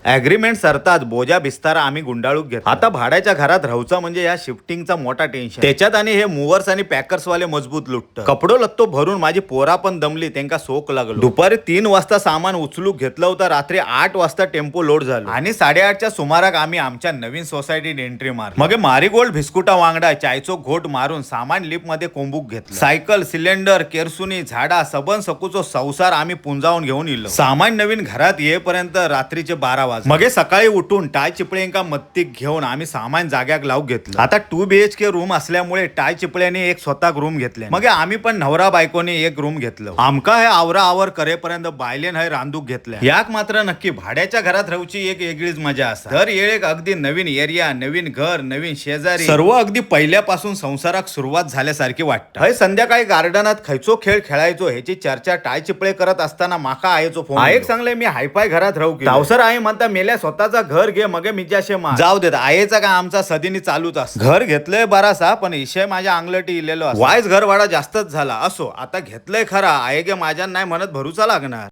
Agreement सरताच बोजा बिस्तारा आम्ही गुंडाळूक घेतला. आता भाड्याच्या घरात राहूचा म्हणजे या शिफ्टिंगचा मोठा टेन्शन. त्याच्यात आणि हे मुव्हर्स आणि पॅकर्स वाले मजबूत लुटत. कपडो लत्तो भरून माझी पोरा पण दमली, त्यांका सोक लागलो. दुपारी 3 वाजता सामान उचलूक घेतलं होतं, रात्री 8 वाजता टेम्पो लोड झालो आणि 8:30च्या सुमाराक आम्ही आमच्या नवीन सोसायटीत एंट्री मार. मग मारीगोल्ड बिस्कुटा वांगडा चायचो घोट मारून सामान लिफ्ट मध्ये कोंबूक घेतलं. सायकल, सिलेंडर, केरसुनी, झाडा सबन सकूचो संसार आम्ही पुंजावून घेऊन इलो. सामान नवीन घरात येईपर्यंत रात्रीचे 12 वाजले. मगे सकाळी उठून टाय चिपळेंका मत्तीक घेऊन आम्ही सामान जाग्याक लावून घेतलं. आता 2 BHK room असल्यामुळे टाय चिपळ्याने एक स्वतः रूम घेतले. मग आम्ही पण नवरा बायकोने एक रूम घेतलं. आमका हे आवरा आवर करेपर्यंत बायलेन हे रांदूक घेतलं. याक मात्र नक्की भाड्याच्या घरात राहूची एक वेगळीच मजा असता. दर येळेक अगदी नवीन एरिया, नवीन घर, नवीन शेजारी, सर्व अगदी पहिल्यापासून संसाराक सुरुवात झाल्यासारखी वाटतं. हय संध्याकाळी गार्डनात खयचो खेळ खेळायचो ह्याची चर्चा टाय चिपळे करत असताना माका आयचो फोन. आयक सांगले मी हायफाय घरात राहू की तावसर आहे म्हणता मेल्या स्वतःचा घर घे मग मिजाशे मा जाऊ देत. आयेचा का आमचा सदीनी चालूच असतो. घर घेतलंय बरासा पण इशय माझ्या अंगलटी इलेलो. वायच घरवाडा जास्तच झाला. असो आता घेतलंय खरा, आये गे माझ्या नाही म्हणत भरूचा लागणार.